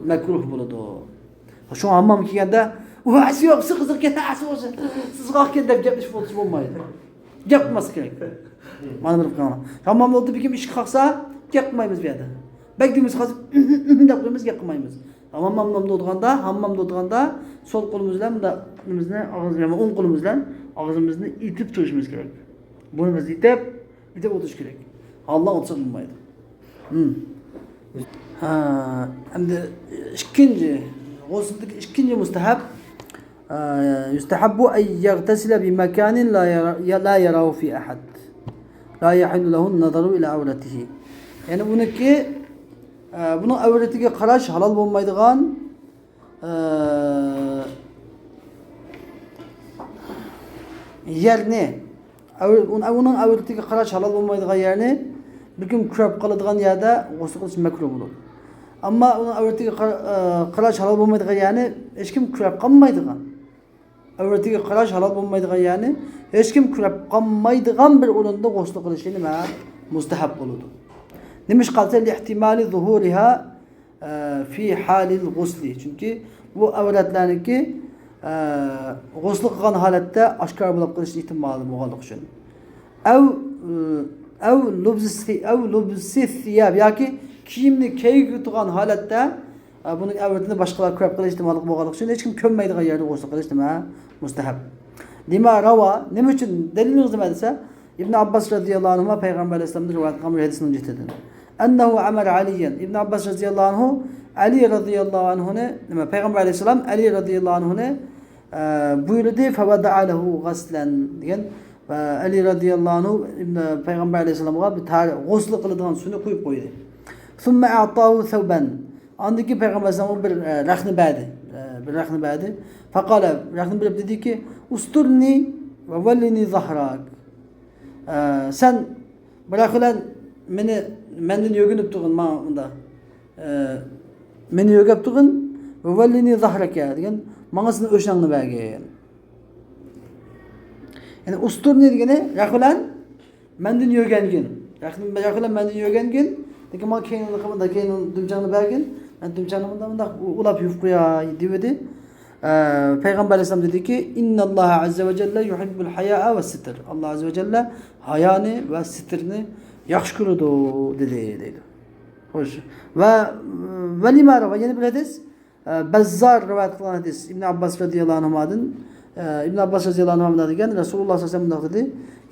مەكرۇھ بولىدۇ. شۇڭا ھاممام كىرگەندە، «ئۇ ئەسى يوق، سىزغا كەتتى، ئەسى بولسۇن، سىزغا كەتتى» دەپ گەپلىشىپ ئولتۇرسا بولمايدۇ. گەپ قىلماسلىق كېرەك. مانا بىر قىلىڭلار. ھاممامدا ئولتۇرۇپ بىر كىم ئىشىك قاقسا، گەپ قىلمايمىز بۇ يەردە. بەك دېمىسە قالسا، دەپ قويىمىز، گەپ قىلمايمىز. ھاممامدا ئولتۇرغاندا، ھاممامدا ئولتۇرغاندا سول قولىمىز بىلەن مۇنداق ئېلىمىزنى، ئاغزىمىزنى، ئوڭ قولىمىز بىلەن ئاغزىمىزنى ئېتىپ تۇرۇشىمىز كېرەك. بۇرنىمىزنى ئېتىپ، ئېتىپ ئولتۇرۇش كېرەك. ھاللا ئولتۇرسا بولمايدۇ. ھىم. ھە، ئەمدى ئىككىنچى، غۇسۇلدىكى ئىككىنچى مۇستەھەب، ئە، يۇستەھەببۇ ئەن يەغتەسىلە بىمەكانىن لا يەرا-، لا يەراھۇ فى ئەھەد. لا يەھىللۇ لەھۇن نەزەرۇ ئىلە ئەۋرەتىھى. يەنى بۇنىڭكى، ئە، بۇنىڭ ئەۋرىتىگە قاراش ھالال بولمايدىغان ئە، يەرنى، ئەۋ-، ئۇن-، ئۇنىڭ ئەۋرىتىگە قاراش ھالال بولمايدىغان يەرنى بىر كىم كۆرۈپ قالىدىغان يەردە غۇسۇل قىلىش مەكرۇھ بولىدۇ. ئەمما ئۇنىڭ ئەۋرىتىگە قارا-، ئە، قاراش ھالال بولمايدىغان يەرنى ھېچكىم كۆرۈپ قالمايدىغان، ئەۋرىتىگە قاراش ھالال بولمايدىغان يەرنى ھېچكىم كۆرۈپ قالمايدىغان بىر ئورۇندا غۇسل قىلىشى نېمە؟ مۇستەھەب بولىدۇ. نېمىشقا دېسە، لىھتىمالى زۇھۇرىھا، ئە، فى ھالىل غۇسلى. چۈنكى بۇ ئەۋرەتلەرنىڭكى، ئە، غۇسل قىلغان ھالەتتە ئاشكارا بولۇپ قېلىش ئېھتىمالى بولغانلىقى ئۈچۈن. ئەۋ، ئەۋ لۇبسى، ئەۋ لۇبسى سىياب، ياكى كىيىمنى كىيگۈزۈۋېتىدىغان ھالەتتە، ئە، بۇنىڭ ئەۋرىتىنى باشقىلار كۆرۈپ قېلىش ئېھتىماللىقى بولغانلىقى ئۈچۈن ھېچكىم كۆرمەيدىغان يەردە غۇسل قىلىش نېمە؟ مۇستەھەب. لىما راۋا، نېمە ئۈچۈن؟ دەلىلىڭىز نېمە دېسە، ئىبن ئابباس رەزىياللاھۇ ئەنھۇما پەيغەمبەر ئەلەيھىسسالامدىن رىۋايەت قىلغان بىر ھەدىسنىڭ جېھىتىدىن. ئەننەھۇ ئەمەرە ئەلىيەن. ئىبن ئابباس رەزىياللاھۇ ئەنھۇ، ئەلى رەزىياللاھۇ ئەنھۇنى، نېمە، پەيغەمبەر ئەلەيھىسسالام ئەلى رەزىياللاھۇ ئەنھۇنى، ئە، بۇيرۇدى، فەۋەدەئە لەھۇ غەسلەن دېگەن، ئە، ئەلى رەزىياللاھۇ ئەنھۇ ئىبن، پەيغەمبەر ئەلەيھىسسالامغا بىر تار-، غۇسل قىلىدىغان سۇنى قۇيۇپ قويدى. ثم أعطاه ثوبا. ئاندىن كېيىن پەيغەمبەر ئەلەيھىسسالامغا بىر، ئە، رەخنە بەردى. ئە، بىر رەخنە بەردى. فقال، رەخنە بېرىپ دېدىكى، استرني وولني ظهرك. ئە، سەن بىراق بىلەن مېنى، مەندىن يۆگىنىپ تۇرغىن، ماڭا مۇندا. ئە، مېنى يۆگەپ تۇرغىن، وولني ظهرك دېگەن، ماڭا سېنىڭ ئۆشنەڭنى بەرگىن. يەنى ئۇستۇرنى دېگىنى، رەخ بىلەن مەندىن يۆگەنگىن. رەخ، رەخ بىلەن مەندىن يۆگەنگىن. لېكىن ماڭا كەينىڭنى قىلمىدا، كەينىڭ دۈمچەڭنى بەرگىن. مەن دۈمچەڭنى مۇنداق، مۇنداق ئۇلاپ يۇيۇپ قوياي، دېۋىدى. ئە، پەيغەمبەر ئەلەيھىسسالام دېدىكى، إن الله عز وجل يحب الحياء والستر. ئاللا ئەززە ۋە جەللە ھايانى ۋە سىتىرنى ياخشى كۆرىدۇ، دېدى، دەيدۇ. خوش. ۋە، ۋە لىما راۋا، يەنە بىر ھەدىس. ئە، بەززار رىۋايەت قىلغان ھەدىس، ئىبن ئابباس رەزىياللاھۇ ئەنھۇمادىن، ئە، ئىبن ئابباس رەزىياللاھۇ ئەنھۇما دېگەن، رەسۇلۇللاھ سەللەللاھۇ ئەلەيھى ۋەسەللەم مۇنداق دېدى،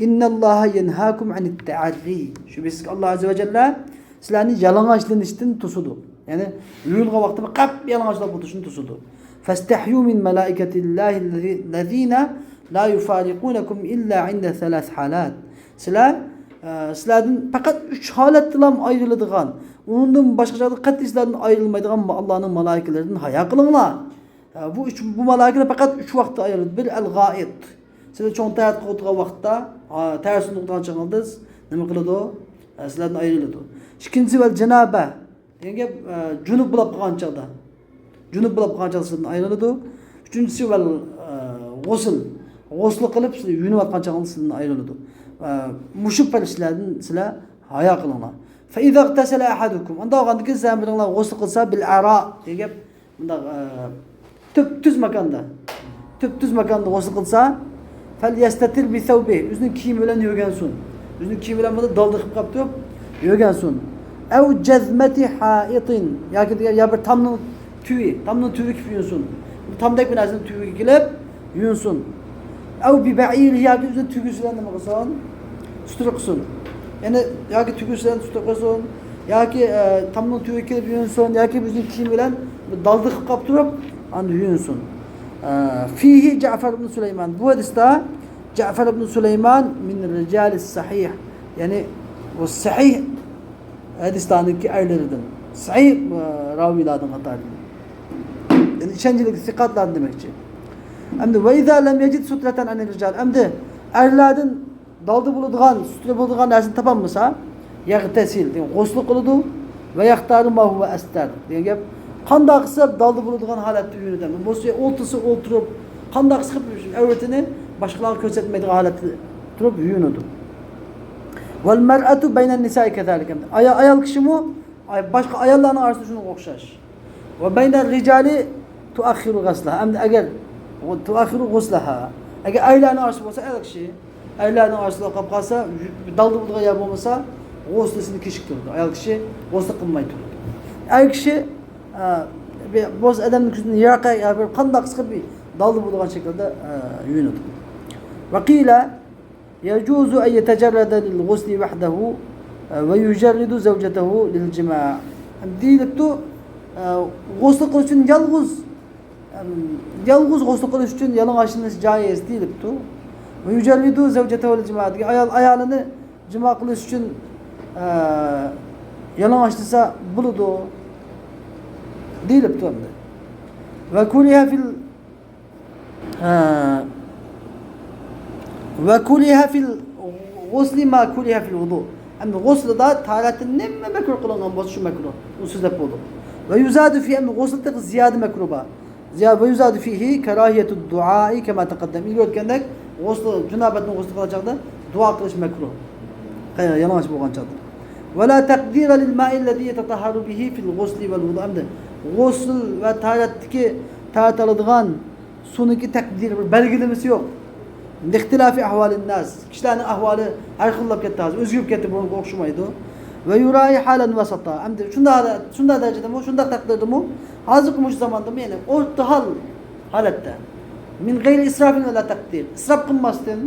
إن الله ينهاكم عن التعري. شۈبھىسىزكى، ئاللا ئەززە ۋە جەللە سىلەرنى يالىڭاچلىنىشتىن توسىدۇ. يەنى يۇيۇنغان ۋاقتىدا قەپ يالىڭاچلاپ ئولتۇرۇشتىن توسىدۇ. فاستحيوا من ملائكة الله الذين لا يفارقونكم إلا عند ثلاث حالات. سىلەر، ئە، سىلەردىن پەقەت ئۈچ ھالەتتىلا ئايرىلىدىغان، ئۇنىڭدىن باشقا چاغدا قەتئىي سىلەردىن ئايرىلمايدىغان ئاللانىڭ مالائىكىلىرىدىن ھايا قىلىڭلار. ئە، بۇ ئۈچ، بۇ مالائىكىلەر پەقەت ئۈچ ۋاقىتتا ئايرىلىدۇ. بىر، ئەل غائىت. سىلەر چوڭ تەھەر قىلىۋاتقان ۋاقىتتا، ئا، تەھەر سۈننەت قىلىدىغان چېغىڭىزدا نېمە قىلىدۇ؟ ئە، سىلەردىن ئايرىلىدۇ. ئىككىنچىسى، ۋەل جانابە. دېگەن گەپ، ئە، جۇنۇپ بولاپ قالغان چاغدا. جۇنۇپ بولاپ قالغان چاغدا سىلەردىن ئايرىلىدۇ. ئۈچىنچىسى، ۋەل، ئە، غۇسل. غۇسل قىلىپ، سىلەر يۇيۇنۇۋاتقان چاغدا سىلەردىن ئايرىلىدۇ. ئە، مۇشۇ پەرىشتىلەردىن سىلەر ھايا قىلىڭلار. فإذا اغتسل أحدكم. ئۇنداق بولغاندىن كېيىن سىلەرنىڭ بىرىڭلار غۇسل قىلسا، بالعراء دېگەن گەپ، مۇنداق، ئە، تۈپتۈز ماكاندا، تۈپتۈز ماكاندا غۇسل قىلسا، فليستتر بثوبه، ئۆزىنىڭ كىيىمى بىلەن يۆگەنسۇن. ئۆزىنىڭ كىيىمى بىلەن بۇنى دالدى قىلىپ قاپ تۇرۇپ يۆگەنسۇن. أو جذمة حائط، ياكى دېگەن يا بىر تامنىڭ تۈۋى، تامنىڭ تۈۋىگە كېلىپ يۇيۇنسۇن. بىر تامدەك بىر نەرسىنىڭ تۈۋىگە كېلىپ يۇيۇنسۇن. أو ببعيره، ياكى ئۆزىنىڭ تۆگىسى بىلەن نېمە قىلسۇن؟ سۈترە قىلسۇن. يەنى ياكى تۆگىسى بىلەن سۈترە قىلسۇن، ياكى، ئە، تامنىڭ تۈۋىگە كېلىپ يۇيۇنسۇن، ياكى ئۆزىنىڭ كىيىمى بىلەن بىر دالدى قىلىپ قاپ تۇرۇپ، ئاندىن يۇيۇنسۇن. ئە، فيه جعفر بن سليمان. بۇ ھەدىستە جەفەر ئىبن سۇلەيمان من رىجالىس سەھىھ. يەنى بۇ سەھىھ ھەدىستانىكى ئەرلىرىدىن. سەھىھ، ئە، راۋىلاردىن قاتارىدىن. يەنى ئىشەنچلىك سىقاتلاردىن دېمەكچى. ئەمدى ۋە ئىزا لەم يەجىد سۇترەتەن ئەنىر رىجال. ئەمدى ئەرلەردىن دالدا بولىدىغان، سۈترە بولىدىغان نەرسىنى تاپالمىسا، يەغتەسىل، دېگەن غۇسل قىلىدۇ، ۋە يەختارۇ ما ھۇۋە ئەستەر، دېگەن گەپ، قانداق قىلسا دالدا بولىدىغان ھالەتتە يۇيۇنىدۇ. بولمىسا ئولتۇرسا ئولتۇرۇپ، قانداق قىلسا قىلىپ ئەۋرىتىنى باشقىلارغا كۆرسەتمەيدىغان ھالەتتە تۇرۇپ يۇيۇنىدۇ. ۋەل مەرئەتۇ بەينەن نىسائى كەزالىك. ئايال، ئايال كىشىمۇ ئاي-، باشقا ئاياللارنىڭ ئارىسىدا شۇنىڭغا ئوخشاش. ۋە بەينەر رىجالى تۇئەخخىرۇ غەسلەھا. ئەمدى ئەگەر، تۇئەخخىرۇ غۇسلەھا. ئەگەر ئەرلەرنىڭ ئارىسىدا بولسا، ئەر كىشى، ئەرلەرنىڭ ئارىسىدا قاپ قالسا، دالدا بولىدىغان يەر بولمىسا، غۇسلىسىنى كېچىكتۈرىدۇ. ئايال كىشى غۇسل قىلماي تۇرىدۇ. ئەر كىشى، ئە، بولسا ئادەمنىڭ كۆزىدىن يىراق يەر بىر قانداق قىلسا بىر دالدا بولىدىغان شەكىلدە، ئە، يۇيۇنىدۇ. ۋە قىيلە، يجوز أن يتجرد للغسل وحده، ە، ويجرد زوجته للجماع. دېيىلىپتۇ، ئە، غۇسل قىلىش ئۈچۈن يالغۇز، ئەم، يالغۇز غۇسل قىلىش ئۈچۈن يالىڭاچلىنىش جائىز دېيىلىپتۇ. ويجرد زوجته للجماع دېگەن ئايال ئايالىنى جىما قىلىش ئۈچۈن، ئە، يالىڭاچلىسا بولىدۇ دېيىلىپتۇ ئەمدى. وكره في ال-، ھە. وكره في الغسل ما كره في الوضوء. ئەمدى غۇسلىدا تاھارەتتە نېمە مەكرۇھ قىلىنغان بولسا، شۇ مەكرۇھ. ئۇنى سۆزلەپ بولدۇق. ويزاد فيه، ئەمدى غۇسلىدا زىيادە مەكرۇھ بار. زىيا-، ويزاد فيه كراهية الدعاء كما تقدم. ئىلگىرى ئۆتكەندەك، غۇسلى، جۇنابەتنىڭ غۇسلى قىلغان چاغدا دۇئا قىلىش مەكرۇھ. يالىڭاچ بولغان چاغدا. ولا تقدير للماء الذي يتطهر به في الغسل والوضوء. ئەمدى غۇسل ۋە تاھارەتتىكى، تاھارەت ئالىدىغان سۇنىڭكى تەقدىرى، بىر بەلگىلىمىسى يوق. لاختلاف أحوال الناس. كىشىلەرنىڭ ئەھۋالى ھەر خىللاپ كەتتى ھازىر. ئۆزگىرىپ كەتتى، بۇنىڭغا ئوخشىمايدۇ. ويراعي حالا وسطا. ئەمدى شۇنداق، شۇنداق دەرىجىدىمۇ، شۇنداق تەقدىردىمۇ، ھازىرقى مۇشۇ زاماندىمۇ، يەنى ئورتا ھال ھالەتتە. من غير إسراف ولا تقتير. ئىسراپ قىلماستىن،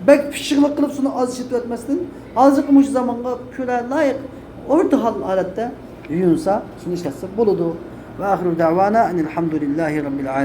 بەك پىششىقلىق قىلىپ سۇنى ئاز ئىشلىتىۋەتمەستىن، ھازىرقى مۇشۇ زامانغا كۆرە لايىق ئورتا ھال ھالەتتە يۇيۇنسا، شۇنى ئىشلەتسە بولىدۇ. وآخر دعوانا أن الحمد لله رب العالمين.